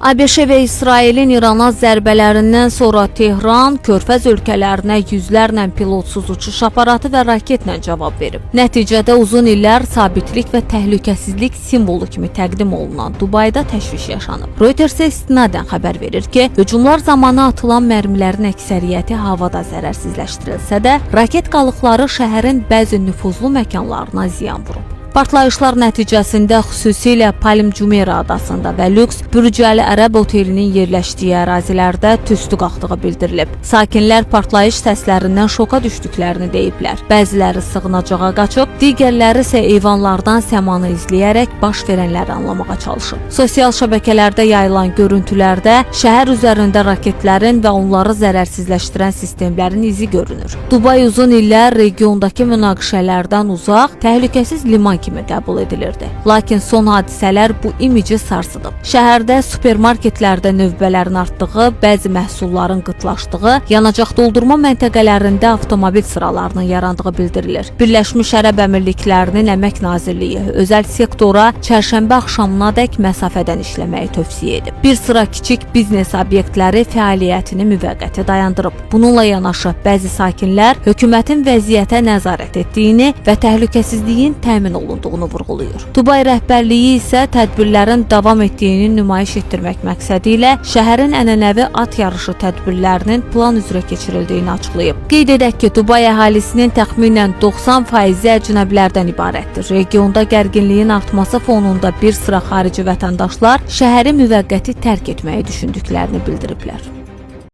ABŞ və İsrailin İrana zərbələrindən sonra Tehran Körfəz ölkələrinə yüzlərlə pilotsuz uçuş aparatı və raketlə cavab verib. Nəticədə uzun illər sabitlik və təhlükəsizlik simvolu kimi təqdim olunan Dubayda təşviş yaşanıb. Reuters-ə istinadən xəbər verir ki, hücumlar zamanı atılan mərmilərin əksəriyyəti havada zərərsizləşdirilsə də, raket qalıqları şəhərin bəzi nüfuzlu məkanlarına ziyan vurub. Partlayışlar nəticəsində xüsusilə Palm Jumeirah adasında və lüks Burj Al Arab otelinin yerləşdiyi ərazilərdə tüstü qalxdığı bildirilib. Sakinlər partlayış səslərindən şoka düşdüklərini deyiblər. Bəziləri sığınacağa qaçıb, digərləri isə eyvanlardan səmanı izləyərək baş verənləri anlamağa çalışıb. Sosial şəbəkələrdə yayılan görüntülərdə şəhər üzərində raketlərin və onları zərərsizləşdirən sistemlərin izi görünür. Dubay uzun illər regiondakı münaqişələrdən uzaq, təhlükəsiz liman kimi qəbul edilirdi. Lakin son hadisələr bu imici sarsıdıb. Şəhərdə supermarketlərdə növbələrin artdığı, bəzi məhsulların qıtlaşdığı, yanacaq doldurma məntəqələrində avtomobil sıralarının yarandığı bildirilir. Birləşmiş Ərəb Əmirliklərinin Əmək Nazirliyi özəl sektora çərşənbə axşamınadək məsafədən işləməyi tövsiyə edib. Bir sıra kiçik biznes obyektləri fəaliyyətini müvəqqəti dayandırıb. Bununla yanaşı bəzi sakinlər hökumətin vəziyyətə nəzarət etdiyini və təhlükəsizliyin təmin olunduğunu vurğulayır. Dubay rəhbərliyi isə tədbirlərin davam etdiyini nümayiş etdirmək məqsədi ilə şəhərin ənənəvi at yarışı tədbirlərinin plan üzrə keçirildiyini açıqlayıb. Qeyd edək ki, Dubay əhalisinin təxminən 90%-i əcnəbilərdən ibarətdir. Regionda gərginliyin artması fonunda bir sıra xarici vətəndaşlar şəhəri müvəqqəti tərk etməyi düşündüklərini bildiriblər.